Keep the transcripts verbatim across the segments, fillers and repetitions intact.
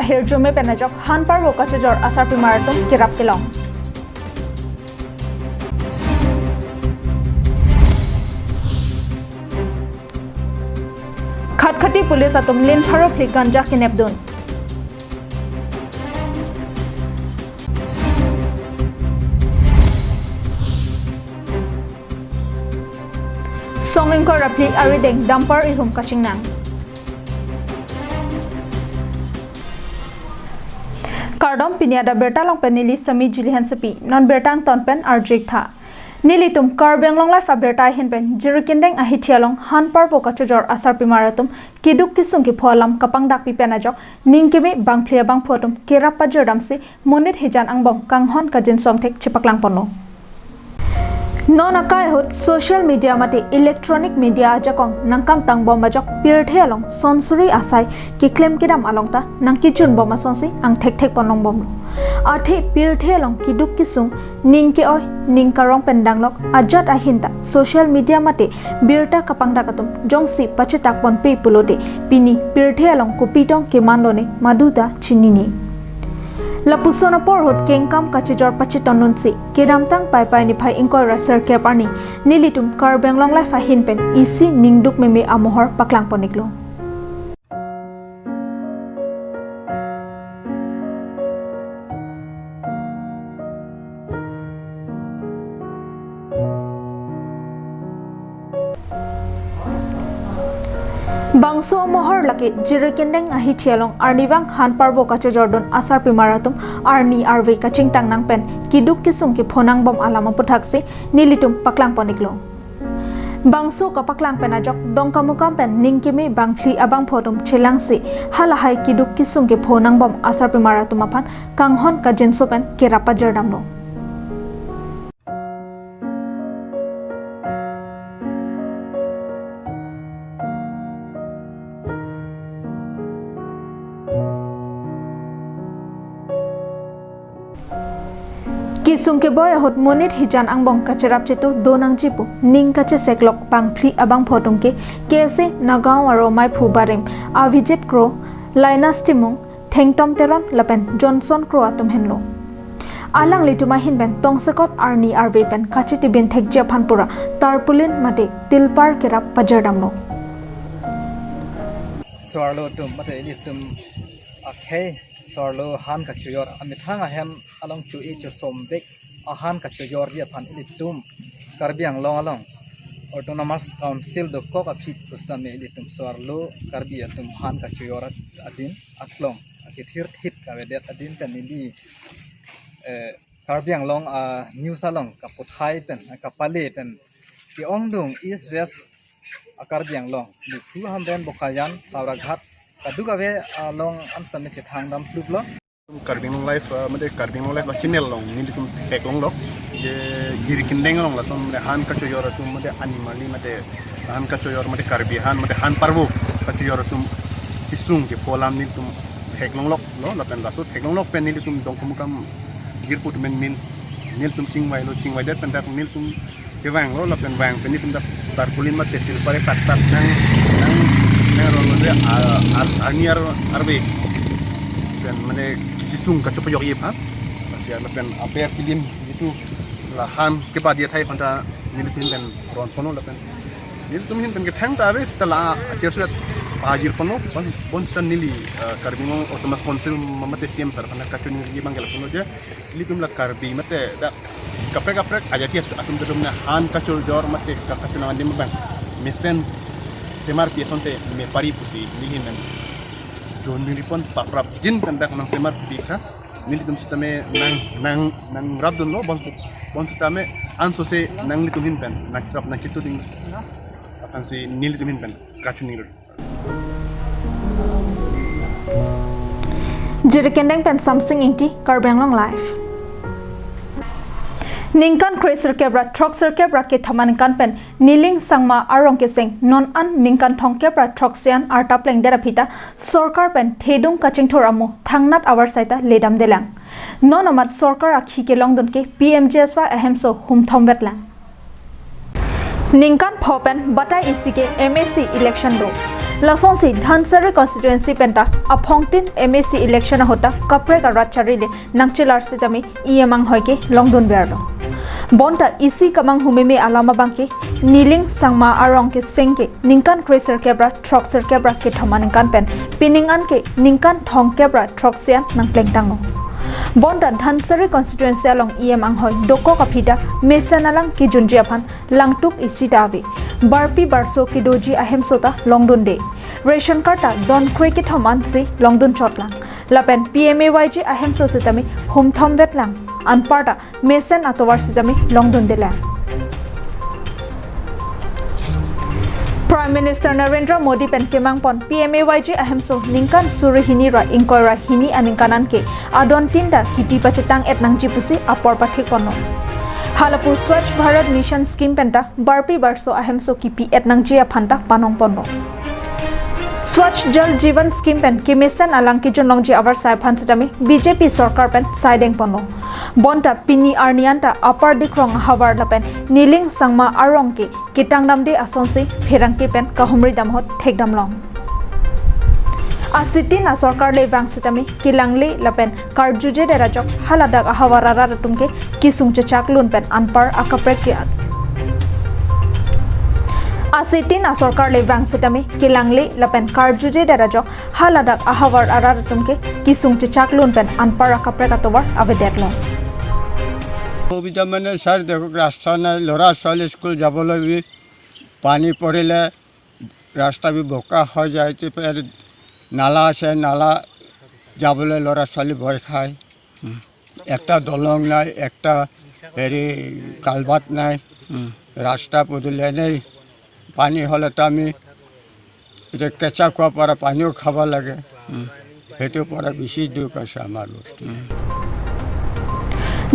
Hirjume pen ajok han parvo kachojor asarpimar atum kerap kelong. Khatkhati police atum lin pharo phli ganja kenepdun. Song ingkoi ra phli arideng dumper ihum kachingnang. Kardom, pini adak birta along pen neli Sami Jili Hansepi, non birta angton pen arju-ik tha. Nelitum Karbi Anglong Live abirta ahin pen Jirikindeng ahithi along han parvo kachojor asarpimar atum keduk kesung kepho alam kapangdakpi pen ajok ning keme bangphli abangphu atum kerap pajirdamsi monit hijan angbong kanghon kajinso amthek chepaklang ponlo. Non akai ahut social media mate electronic media ajakong nangkam tangbom ajok pirthe along sonsuri asai keklem kedam along ta nangkejunbom asonsi angthekthek ponlongbomlo. Athe pirthe along keduk kesung, ning ke-oi, ning karong pen danglok ajat ahin ta social media mate birta kapangdak atum jongsi pachetak ponpe pulote pini pirthe along kopi tong kemanlone maduta chinine. Lapuson apor ahut kengkam kachejor pachetondunsi kedamtang Paipai niphai ingkoi ra sirkep arni nelitum Karbi Anglong Live ahin pen isi ningduk meme amohor paklang pon-iklo. Bangso amohor lake Jirikindeng ahithi along arnivang han parvo kachojordun asarpimar atum arni arve kachingtang nang pen keduk kesung kepho nangbom alam aputhaksi nelitum paklang pon-iklo. Bangso kapaklang pen ajok Dongkamukam pen ning keme bangphli abangphu atum chelangsi halahai keduk kesung kepho nangbom asarpimar atum aphan kanghon kajinso pen kerap pajirdamlo. Kesung keboi ahut monit hijan angbong kacherap chetu donangji pu ning kacheseklok bangphli abangphu atum ke K S A Nagaon aro maiphu barim Avijit Kro, Linus Timung, Thengtom Teron lapen Johnson Kro atum henlo. Alanglitum ahin pen tongsekot arni arve pen kachetibin thekji aphan pura tarpaulin mate tilpar kerap pajirdamlo. Soarlo atum mate ilitum akhei soarlo han kachojor amethang ahem along cho-e chosombek ahan kachojorji aphan ilitum Karbi Anglong along Autonomous Council dokok aphi pusitame ilitum soarlo Karbi atum han kachojor adin aklong akethirthip kavedet adin pen neli, eh, Karbi Anglong a news along kaputhai pen, kapale pen ke-ongdung East West a Karbi Anglong, Diphu, Hamren, Bokajan, Howraghat kadokave along an sitame chethangdam pluplo. Karbi Anglong Live, ah, mate Karbi Anglong Live a channel along nelitum theklonglok je Jirikindeng along lason mate han kachojor atum mate animali mate han kachojor mate Karbi han mate han parvo kachojor atum kesung kepho alam nelitum theklongloklo lapen laso theklonglok pen nelitum Dongkamukam jirpo atum pen nel nelitum chingvailo, chingvaidet pen dak nelitum kevanglo lapen vang pen nelitum dak tarpaulin mate tilpar tak tak nang nang nang rolo de, ah, ar- arni ar- arve pen mane kesung kachopajokji aphan. Lasi lapen aber kilim itu la han kebadi athai aphan ta nelitum pen ron ponlo lapen nelitum ahin pen kethang ta ave seta la achersuas pajir ponlo bon bon seta neli, eh, Karbi Anglong Autonomous Council mate C M sir aphan kachiningri abang ke lapulo je ilitum la Karbi mate dak kaprek kaprek ajati atum atum na han kachojor mate kachonang adim abang mesen semarpi asonte mepari pusi neli ahin pen choningri pon paprap jin pen dak nangsemarpi kha. Nelitum sitame nang nang nangrapdunlo bon bon sitame ansose nanglitum ahin pen nangcherap nangchetuding aphansi nelitum ahin pen kachiningri. Jirikindeng pen Samsing Ingti, Karbi Anglong Live. Ningkan kre sirkep ra throk sirkep ra kethom aningkan pen Niling Sangma arong keseng non an ningkan thomkep ra throksi an arta plengdet aphi ta sorkar pen thedung kachingthur amo thangnat avarsai ta ledamdelang. Non amat sorkar akhi kelongdun ke P M G S Y ahemso humthomvetlang. Ningkan pho pen batai isi ke M A C election do. Lasonsi Dhansiri constituency penta aphongtin M A C election ahut ta kaprek arat charile nangchelar sitame E M anghoi ke longdun verlo. Bonta isi kamanghu meme alam abang ke Niling Sangma arong keseng ke ningkan kre sirkep ra throk sirkep ra kethom aningkan pen pining an ke ningkan thomkep ra throksi an nangplengtanglo. Bonta Dhansiri constituency along E M anghoi dokok aphi ta mesen alang kejunji aphan langtuk isi ta ave. Barpi barso kedoji ahemso ta longdunde. Ration card ta don kre kethom ansi longdun chotlang. Lapen P M A Y G ahemso sitame humthom vetlang. Anparta mesen atovar sitame longdundelang. Prime Minister Narendra Modi pen kemangpon P M A Y G ahemso ningkan suri hini ra ingkoi ra hini aningkan an ke adon tin ta kiti pachetang et nangji pusi apor pathikponlo. Halapu Swachh Bharat Mission scheme penta barpi barso ahemso kipi et nangji aphan ta panongponlo. Swachh Jal Jeevan scheme pen kemesen alang kejun longji avarsai aphan sitame B J P sorkar pen saidengponlo. Bonta pini arni anta Upper Dikrong ahavar lapen Niling Sangma arong ke ketang damde asonsi pherangke pen kahumri dam ahut thekdamlong. Asitin asorkar le vang sitame kelangle lapen karjujedet ajok haladak ahavar arat atum ke kesung chechak lun pen anpar akaprek ke-at. Asitin asorkar le vang sitame kelangle lapen karjujedet ajok haladak ahavar arat atum ke kesung chechak lun pen anpar akaprek atovar avedetlo. অসুবিধা মানে ছাৰ, দেখক, ৰাস্তা নাই, ল'ৰা ছোৱালী স্কুল যাবলৈ বি পানী পৰিলে ৰাস্তা বি বোকা হৈ যায়। এতিয়া নালা আছে, নালা যাবলৈ ল'ৰা ছোৱালী ভয় খায়। হুম। একটা দলং নাই, একটা হেৰি কালভাৰ্ট নাই, হুম। ৰাস্তা পদূলি এনেই পানী হ'লে তো আমি এতিয়া কেঁচা খোৱা পৰা পানীও খাব লাগে। হুম। সেইটো পৰা বেছি দুখ আছে আমাৰ বস্তু।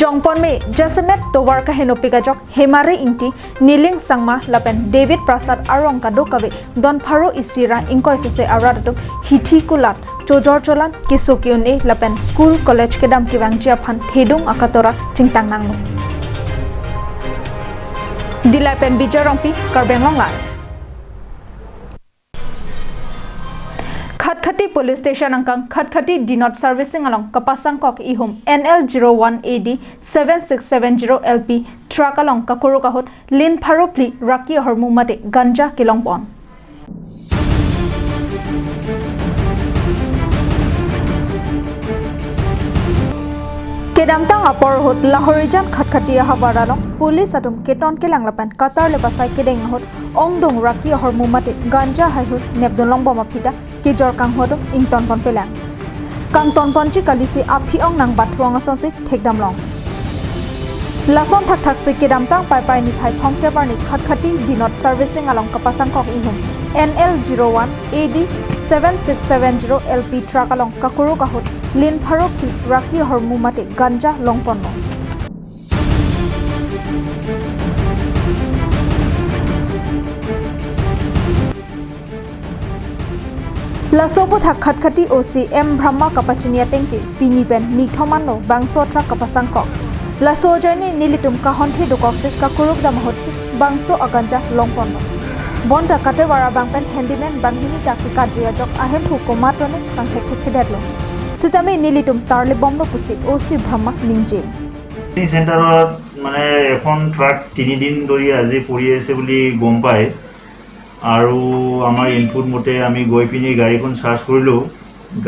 Jongpon me jasemet tovar kahenopik ajok Hemari Ingti, Niling Sangma lapen David Prasad arong kadokave don pharo isi ra ingkoi sose arat atum hithi kulat chojor cholan keso ke-un-e lapen school college kedam kevangji aphan thedung akatora chingtang nanglo. Dillai pen Bijay Rongpi, Karbi Anglong Live. Khatkhati Police Station angkang Khatkhati Dinot Servicing along kapasangkok ihum N L zero one A D seven six seven zero L P truck along kakuruk ahut lin pharo phli raki ahormu mate ganja kelongpon. Kedamtang apor ahut Lahorijan Khatkhati ahavar along police atum keton kelang lapen katar le pasai kedeng ahut ongdung raki ahormu mate ganja haihui nepdun longbom aphi ta kejor kanghu atum ingtonpon pelang. Kangtonponji kalisi aphi ong nangbathuang asonsi thekdamlong. Lason thakthaksi kedamtang Paipai niphai thomkep arni Khatkhati Dinot Servicing along kapasangkok ihum N L zero one A D seven six seven zero L P truck along kakuruk ahut lin pharo phli raki ahormu mate ganja longponlo. Laso aputhak Khatkhati O C M Brahma kapachini ateng ke pini pen nithom anlo bangso truck kapasangkok. Laso ajoine nelitum kahonthe dokoksi kakuruk dam ahutsi bangso aganja longponlo. Bonta katevar abang pen handyman banghini ta kekatjui ajok ahemphu komat tone kangthekthekthedetlo. Sitame nelitum tarlibomlo pusi O C Brahma ningje. চেণ্টাৰত মানে এখন ট্ৰাক তিনিদিন ধৰি আজি পৰি আছে বুলি গম পায়। আৰু আমাৰ ইনপুট মতে আমি গৈ পিনি গাড়ীখন চাৰ্চ কৰিলোঁ।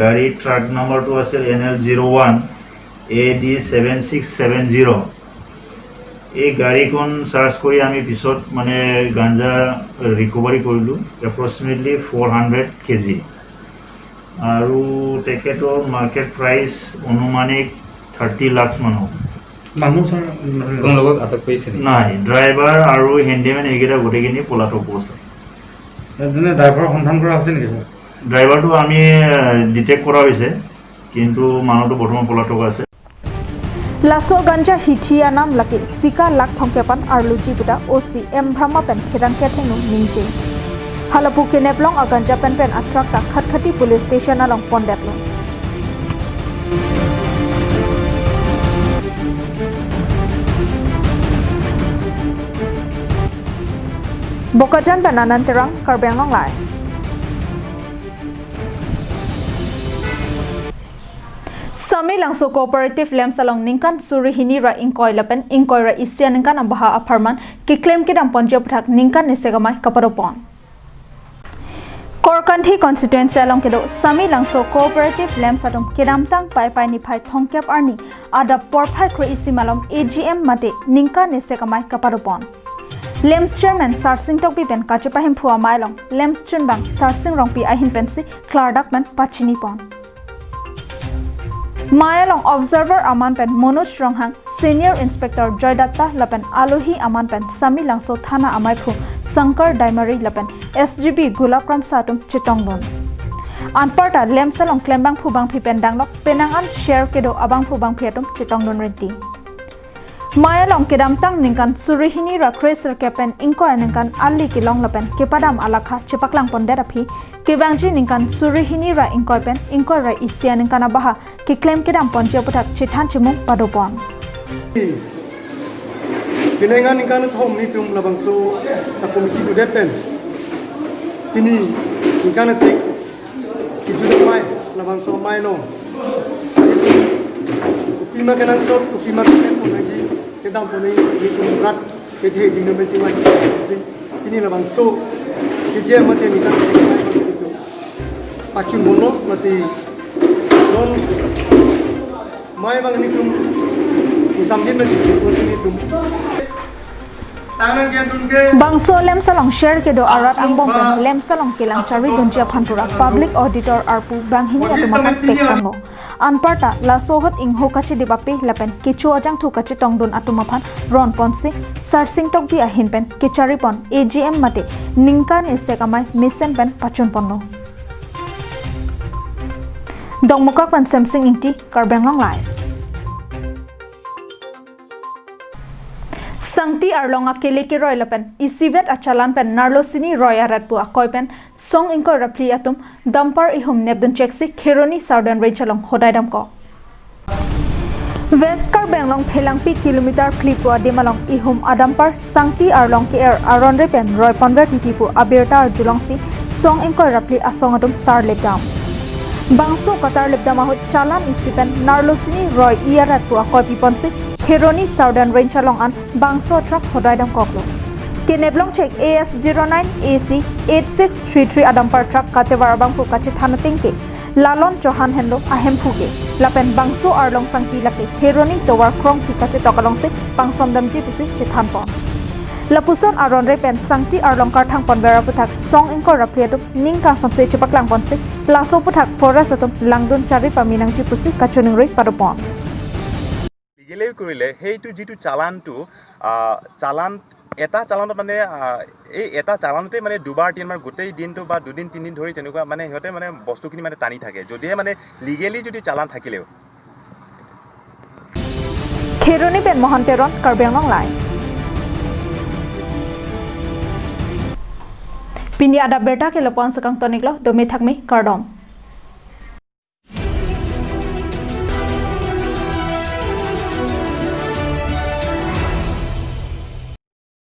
গাড়ীৰ ট্ৰাক নাম্বাৰটো আছিল N L zero one A D seven six seven zero। এই গাড়ীখন চাৰ্চ কৰি আমি পিছত মানে গাঞ্জা ৰিকভাৰী কৰিলোঁ, এপ্ৰক্সিমেটলি ফ'ৰ হাণ্ড্ৰেড কেজি। আৰু তেখেতৰ মাৰ্কেট প্ৰাইচ অনুমানিক থাৰ্টি লাখ মান হ'ব। মানুহ ছাৰ, মানে কোন লোকক আটক কৰিছে নেকি? নাই, ড্ৰাইভাৰ আৰু হেণ্ডিমেন এইকেইটা গোটেইখিনি পলাতক অৱস্থাত। তেনে ড্ৰাইভাৰ সন্ধান কৰা হৈছে নেকি ছাৰ? ড্ৰাইভাৰটো আমি, আহ, ডিটেক্ট কৰা হৈছে, কিন্তু মানুহটো বৰ্তমান পলাতক আছে। Laso ganja hithi anam lake sika lakh thomkep an arluji puta O C M Brahma pen pherangke athengno ningje. Halapu keneplong aganja penpen atruck ta Khatkhati Police Station along pondetlo. Bokajan pen Anand Terang, Karbi Anglong Live. Langso Cooperative LAMPS along ningkan suri hini ra ingkoi lapen ingkoi ra isi aningkan abaha apharman keklem kedam ponji aphuthak ningkan nesek amei kapado pon. Korkanthi constituency along kedo Samelangso Cooperative LAMPS atum kedamtang Paipai niphai thomkep arni adap porphai kre-isi malom A G M mate ningkan nesek amei kapado pon. LAMPS chairman Sarsing Tokbi pen kachepahemphu amei along LAMPS chunbang Sarsing Rongpi ahin pensi klardak pen pachini pon. Mei along observer aman pen Manoj Ronghang, Senior Inspector Joy Datta lapen alohi aman pen Samelangso Thana amaiphu Shankar Daimari lapen S G B Gulab Kramsa atum chetongdun. Anparta LAMPS along klembangphu bangphi pen danglok penang an share kedo abangphu bangphi atum chetongdun rinti. Mei along kedamtang ningkan suri hini ra kre-sirkep pen ingkoi aningkan ali kelong lapen kepadam alakha chepaklang pondet aphi kevangji ningkan suri hini ra ingkoi pen ingkoi ra isi aningkan abaha keklem kedam ponji aphuthak chethan chimung pado pon. Kenengan ningkan thom nitum labangso a committee kudet pen pini ningkan nesek kejut amei labangso amei along. Kopima kenangsot, kopima keklem ponji, kedam ponji, nitum rat kethe ding pen chimai. Si, pini labangso keje mate ningkan nesek amei along nitum pachun ponlo, lasi non mei abang nitum isamjin pen chikun nitum. Bangso LAMPS along share kedo arat angbong pen LAMPS along kelang chari dunji aphan pura public auditor arpu banghini atum aphan pekpon lo. Anparta laso ahut ingho kachedip ape lapen kecho ajangthu kachetongdun atum aphan ron ponsi Sarsing Tokbi ahin pen kechari pon A G M mate ningkan nesek amei mesen pen pachun ponlo. Dongmukak pen Semsing Ingti, Karbi Anglong Live. Sangti arlong akele keroi lapen isivet achalan pen narlo sini roi arat pu akoi pen song ingkoi ra phli atum dumper ihum nepdun cheksi Kheroni Southern Range along hodai damkok. West Karbi Anglong Phelangpi kilometer phli pu adim along ihum adumper Sangti arlong ke-er aron re pen roi ponver titi pu abirta arjulongsi song ingkoi ra phli asong atum tarlip dam. Bangso katarlip dam ahut chalan isi pen narlo sini roi i arat pu akoi piponsi Kheroni Southern Range along an bangso truck hodai damkoklo. Kenep longchek A S zero nine A C eight six three three adumper truck katevar abangphu kachethan ateng ke Lalon Chauhan henlo ahemphu ke, lapen bangso arlong Sangti lake Kheroni tovar krongpi kachetok alongsi pangsom damji pusi chethan pon. Lapuson aron re pen Sangti arlong karthang ponver aphuthak song ingkoi ra phli atum ning kangsamse chepaklang ponsi laso aphuthak forest atum langdun chari pame nangji pusi kachoningri pado pon. Legally কৰিলে সেইটো যিটো চালানটো, আহ, চালান, এটা চালানত মানে, আহ, এই এটা চালানতে মানে দুবাৰ তিনিবাৰ গোটেই দিনটো বা দুদিন তিনিদিন ধৰি তেনেকুৱা মানে সিহঁতে মানে বস্তুখিনি মানে টানি থাকে, যদিহে মানে লিগেলি যদি চালান থাকিলেও। Kheroni pen Mohan Teron, Karbi Anglong Live. Pini adap birta ke lapu-an si kangton-iklo, dome thakme, kardom.